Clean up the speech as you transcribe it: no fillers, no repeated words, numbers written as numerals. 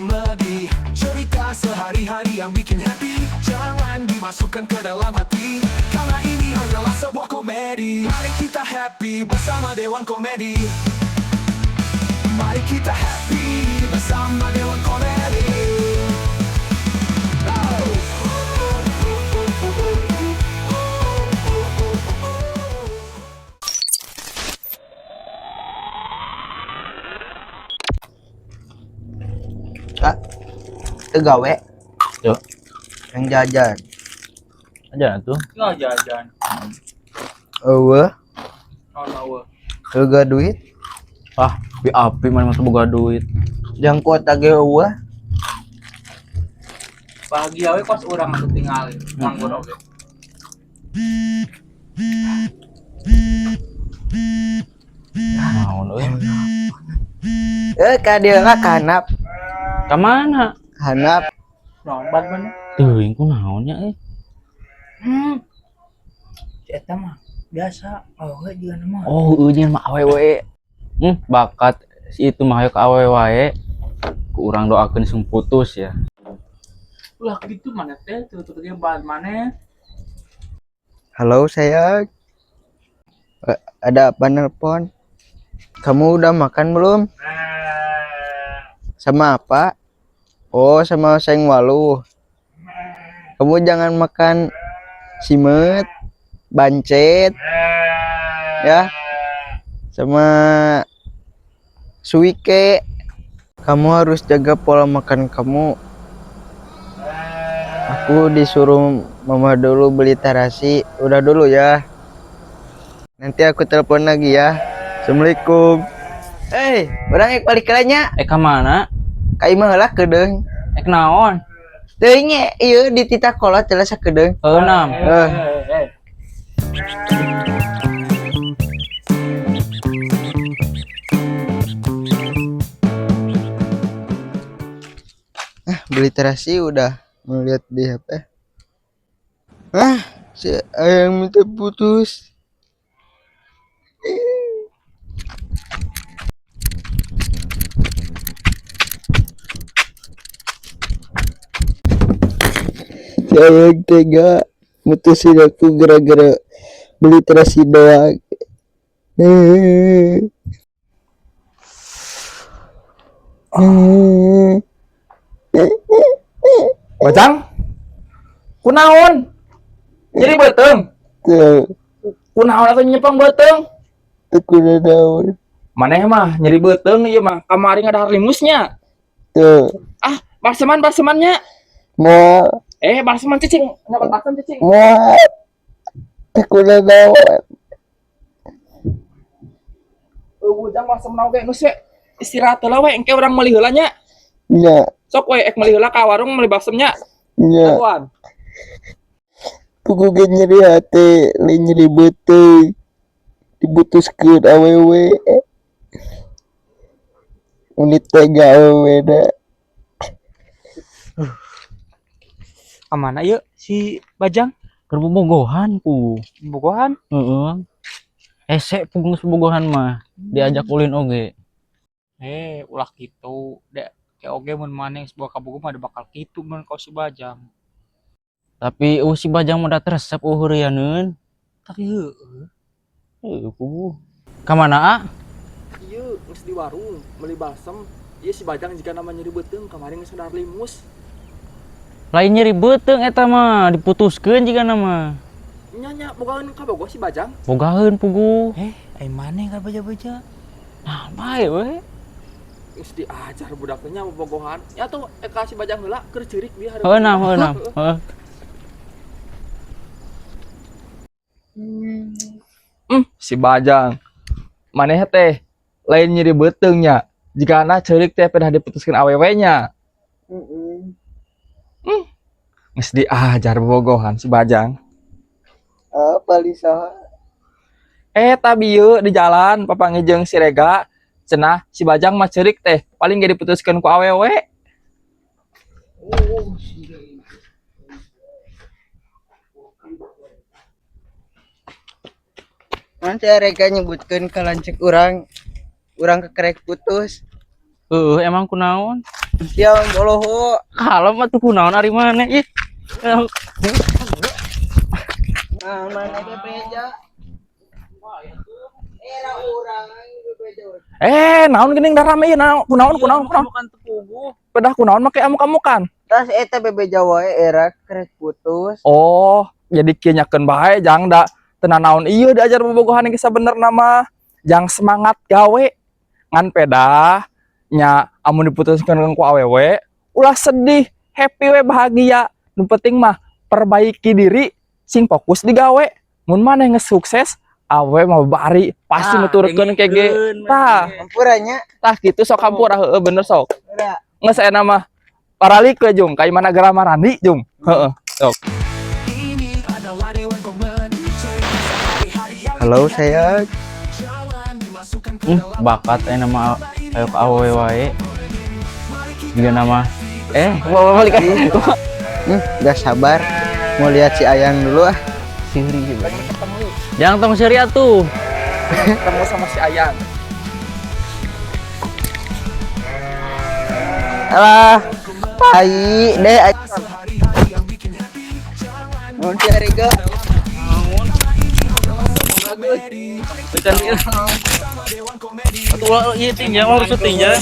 Komedi. Cerita sehari-hari yang bikin happy. Jangan dimasukkan ke dalam hati, karena ini hanyalah sebuah komedi. Mari kita happy bersama Dewan Komedi. Mari kita happy bersama Dewan Komedi. Oh. Kak, teu gawe? Yuk. Yang jajan. Aja tuh. Nggak jajan. Eueuh, Oh, no. teu boga duit. Ah, bi api mana mah boga duit. Jang kuota ge eueuh. Bahagia we kos urang atuh tingali nganggur oge. Naon euy? Eh, ka dieu lah ka handap. Ka mana? Handap. Naon ban mana? Teuing ku naon nya euy. Si eta mah biasa awewe juga nama. Oh, euy nya mah awewe. Bakat si itu mah hayo ka awewe wae. Ku urang doakeun sung putus ya. Ulah gitu mana teh tuh tuh ge ban mana? Halo, sayang. Eh, ada apa nelpon? Kamu udah makan belum? Sama apa? Oh, sama seng waluh. Kamu jangan makan simet, bancet, ya, sama suike. Kamu harus jaga pola makan kamu. Aku disuruh mama dulu beli tarasi. Udah dulu ya. Nanti aku telepon lagi ya. Assalamualaikum. Eh, urang ek balik nya. Eh, ka mana? Ka imah heula kedeung. Ek naon? Teuing nya ieu dititah kolot jelas sakedeung. Heuh nam. Eh. Eh. Ah, beli terasi udah melihat di HP. Ah, si ayang minta putus. Si ayang tega mutusin aku gara-gara beli terasi doang. Eh. Eh. Bajang? Kunaon? Nyeri beuteung. Tuh, Kunaon atuh nyepeng beuteung? teu kudu naon. Maneh mah nyeri beuteung ieu mah kamari ngadahar limusnya. Tuh, Ah, barseman barsemannya. mau Eh, barseman cicing, nyopot balsem cicing. mau teu kudu naon. Eueuh jang balsem oge geus we. Istirahat heula we engke urang meuli heula nya. Nya, Sok we ek meuli heula ka warung meuli balsemnya. nya. Tuan. Puguh ge nyeri hate, lain nyeri beuteung. Diputuskeun awewe. Unit tega awewe da. Kamana ieu si Bajang? Keur bobogohan ku. Bogohan. Heeh. Hese puguh geus bobogohan mah. Diajak ulin oge. Eh, ulah kitu. Dek kayak oge mun maneh geus boga kabogoh mah bakal kitu mun kau si Bajang. Tapi si Bajang mah da teu resep heureuyaneun. Tapi heueuh. Heueuh puguh. Ka mana a? Ieu geus di warung meuli balsem. Ieu si Bajang jika nama nyeri beuteung kamari geus ngadahar limus. Lain nyeri beuteung eta mah diputuskeun jigana mah. Nya nya bogaeun kabogoh si Bajang. Bogaheun puguh. Eh, ai maneh ka beja-beja. Nah, bae we. Geus diajar budak teh nya bobogohan. Ya tuh eka si Bajang heula keur ceurik dia Heueuh nam, heueuh nam. Heueuh. Si Bajang. Maneh teh lain nyeri beuteung nya. Jigana ceurik teh pedah diputuskeun awewe nya. Geus diajar bobogohan si Bajang. Apa Lisa? Eh, tabieu di jalan papanggih jeung si Rega. Cenah si Bajang mah ceurik teh paling ge diputuskeun ku awewe. Nanti mereka nyebutkeun ka lanceuk urang, urang kekerek putus. Heueuh emang kunaon? Siang boloho. Kalem atuh kunaon ari maneh ih. Nah, mana bebeja? Era urang bebeja. Eh, naon geuning darame ieu naon kunaon kunaon kunaon. Bukan tepuguh. Pedah kunaon make amuk-amukan. Tas eta bebeja wae era kerek putus. Oh, jadi kieu nyakeun bae jang da teu naon ieu diajar bobogohan ge sabenerna mah. Jang semangat gawe. Ngan pedah nya amun diputuskeun ku awewe ulah sedih, happy we bahagia. Nu penting mah perbaiki diri sing fokus di gawe. Mun maneh geus sukses, awewe mah bari pasti nuturkeun kege. Tah, Hampura nya. Tah gitu sok hampura heueuh bener sok. Ora. Geus aya mah paralik we jung, ka imah Nagara Marandi jung. Heeh. Sok. Ini adalah Dewan Komedi. Cerita sehari-hari yang Halo bikin happy. sayang. Jangan dimasukkan ke dalam Bakat aya nama ayo ka awewe wae. Mari kita Juga nama mau balik kan. Gak sabar. Mau lihat si Ayang dulu ah. Siri. Jangan tong siri atuh. Ketemu sama si Ayang. Alah, tai deh. sehari-hari yang bikin happy. Jangan Mun si Ariga. komedi Bukan bersama Dewan Komedi. Atuh ulah ieu tinjau harus tinjau.